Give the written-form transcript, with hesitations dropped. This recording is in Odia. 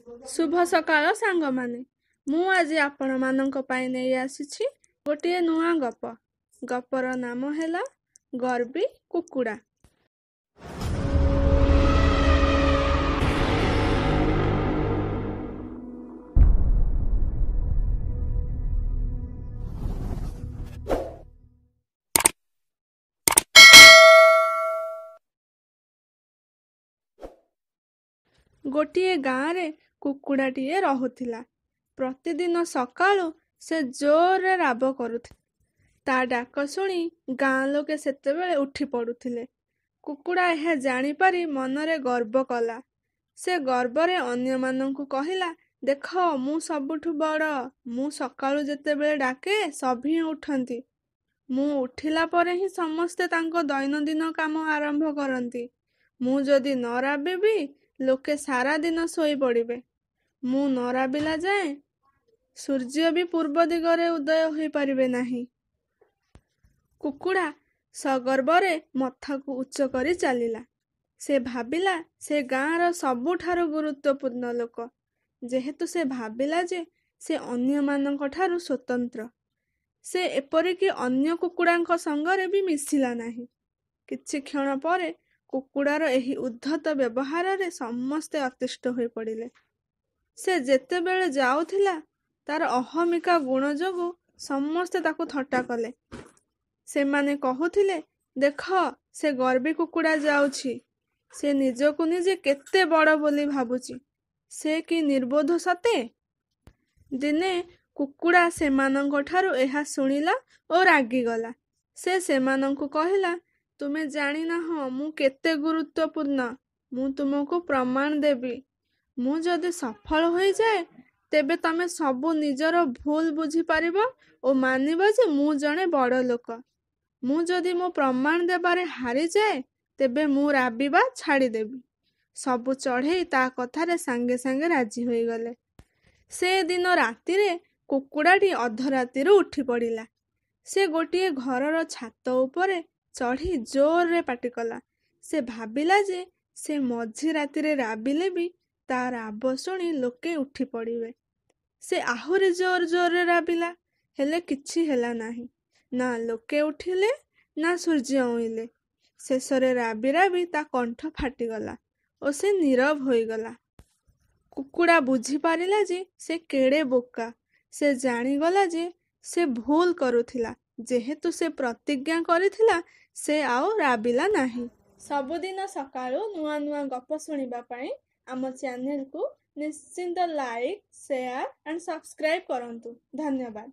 ଶୁଭ ସକାଳ ସାଙ୍ଗମାନେ। ମୁଁ ଆଜି ଆପଣମାନଙ୍କ ପାଇଁ ନେଇ ଆସିଛି ଗୋଟିଏ ନୂଆ ଗପ। ଗପର ନାମ ହେଲା ଗର୍ବୀ କୁକୁଡ଼ା। ଗୋଟିଏ ଗାଁରେ କୁକୁଡ଼ାଟିଏ ରହୁଥିଲା। ପ୍ରତିଦିନ ସକାଳୁ ସେ ଜୋରରେ ରାବ କରୁଥିଲା। ତା ଡାକ ଶୁଣି ଗାଁ ଲୋକେ ସେତେବେଳେ ଉଠି ପଡୁଥିଲେ। କୁକୁଡ଼ା ଏହା ଜାଣିପାରି ମନରେ ଗର୍ବ କଲା। ସେ ଗର୍ବରେ ଅନ୍ୟମାନଙ୍କୁ କହିଲା, ଦେଖ, ମୁଁ ସବୁଠୁ ବଡ଼। ମୁଁ ସକାଳୁ ଯେତେବେଳେ ଡାକେ, ସଭିଏଁ ଉଠନ୍ତି। ମୁଁ ଉଠିଲା ପରେ ହିଁ ସମସ୍ତେ ତାଙ୍କ ଦୈନନ୍ଦିନ କାମ ଆରମ୍ଭ କରନ୍ତି। ମୁଁ ଯଦି ନ ରାବିବି, ଲୋକେ ସାରା ଦିନ ଶୋଇପଡ଼ିବେ। ମୁଁ ନ ରାବିଲା ଯାଏଁ ସୂର୍ଯ୍ୟ ବି ପୂର୍ବ ଦିଗରେ ଉଦୟ ହୋଇପାରିବେ ନାହିଁ। କୁକୁଡ଼ା ସଗର୍ବରେ ମଥାକୁ ଉଚ୍ଚ କରି ଚାଲିଲା। ସେ ଭାବିଲା ସେ ଗାଁର ସବୁଠାରୁ ଗୁରୁତ୍ୱପୂର୍ଣ୍ଣ ଲୋକ। ଯେହେତୁ ସେ ଭାବିଲା ଯେ ସେ ଅନ୍ୟମାନଙ୍କ ଠାରୁ ସ୍ୱତନ୍ତ୍ର, ସେ ଏପରିକି ଅନ୍ୟ କୁକୁଡ଼ାଙ୍କ ସଙ୍ଗରେ ବି ମିଶିଲା ନାହିଁ। କିଛି କ୍ଷଣ ପରେ କୁକୁଡ଼ାର ଏହି ଉଦ୍ଧତ ବ୍ୟବହାରରେ ସମସ୍ତେ ଅତିଷ୍ଠ ହୋଇପଡ଼ିଲେ। ସେ ଯେତେବେଳେ ଯାଉଥିଲା, ତାର ଅହମିକା ଗୁଣ ଯୋଗୁଁ ସମସ୍ତେ ତାକୁ ଥଟ୍ଟା କଲେ। ସେମାନେ କହୁଥିଲେ, ଦେଖ, ସେ ଗର୍ବୀ କୁକୁଡ଼ା ଯାଉଛି। ସେ ନିଜକୁ ନିଜେ କେତେ ବଡ଼ ବୋଲି ଭାବୁଛି। ସେ କି ନିର୍ବୋଧ ସତେ! ଦିନେ କୁକୁଡ଼ା ସେମାନଙ୍କଠାରୁ ଏହା ଶୁଣିଲା ଓ ରାଗିଗଲା। ସେ ସେମାନଙ୍କୁ କହିଲା, ତୁମେ ଜାଣିନାହଁ ମୁଁ କେତେ ଗୁରୁତ୍ୱପୂର୍ଣ୍ଣ। ମୁଁ ତୁମକୁ ପ୍ରମାଣ ଦେବି। ମୁଁ ଯଦି ସଫଳ ହୋଇଯାଏ, ତେବେ ତମେ ସବୁ ନିଜର ଭୁଲ ବୁଝିପାରିବ ଓ ମାନିବ ଯେ ମୁଁ ଜଣେ ବଡ଼ ଲୋକ। ମୁଁ ଯଦି ମୋ ପ୍ରମାଣ ଦେବାରେ ହାରିଯାଏ, ତେବେ ମୁଁ ରାବିବା ଛାଡ଼ିଦେବି। ସବୁ ଚଢ଼େଇ ତା କଥାରେ ସାଙ୍ଗେ ସାଙ୍ଗେ ରାଜି ହୋଇଗଲେ। ସେ ଦିନ ରାତିରେ କୁକୁଡ଼ାଟି ଅଧରାତିରୁ ଉଠି ପଡ଼ିଲା। ସେ ଗୋଟିଏ ଘରର ଛାତ ଉପରେ ଚଢ଼ି ଜୋରରେ ପାଟି କଲା। ସେ ଭାବିଲା ଯେ ସେ ମଝି ରାତିରେ ରାବିଲେ ବି ତା ରାବ ଶୁଣି ଲୋକେ ଉଠି ପଡ଼ିବେ। ସେ ଆହୁରି ଜୋର ଜୋରରେ ରାବିଲା, ହେଲେ କିଛି ହେଲା ନାହିଁ। ନା ଲୋକେ ଉଠିଲେ, ନା ସୂର୍ଯ୍ୟ ଉଇଁଲେ। ଶେଷରେ ରାବି ରାବି ତା କଣ୍ଠ ଫାଟିଗଲା ଓ ସେ ନୀରବ ହୋଇଗଲା। କୁକୁଡ଼ା ବୁଝିପାରିଲା ଯେ ସେ କେଡ଼େ ବୋକା। ସେ ଜାଣିଗଲା ଯେ ସେ ଭୁଲ କରୁଥିଲା। ଯେହେତୁ ସେ ପ୍ରତିଜ୍ଞା କରିଥିଲା, ସେ ଆଉ ରାବିଲା ନାହିଁ। ସବୁଦିନ ସକାଳୁ ନୂଆ ନୂଆ ଗପ ଶୁଣିବା ପାଇଁ ଆମ ଚ୍ୟାନେଲକୁ ନିଶ୍ଚିନ୍ତ ଲାଇକ୍, ସେୟାର ଆଣ୍ଡ ସବସ୍କ୍ରାଇବ୍ କରନ୍ତୁ। ଧନ୍ୟବାଦ।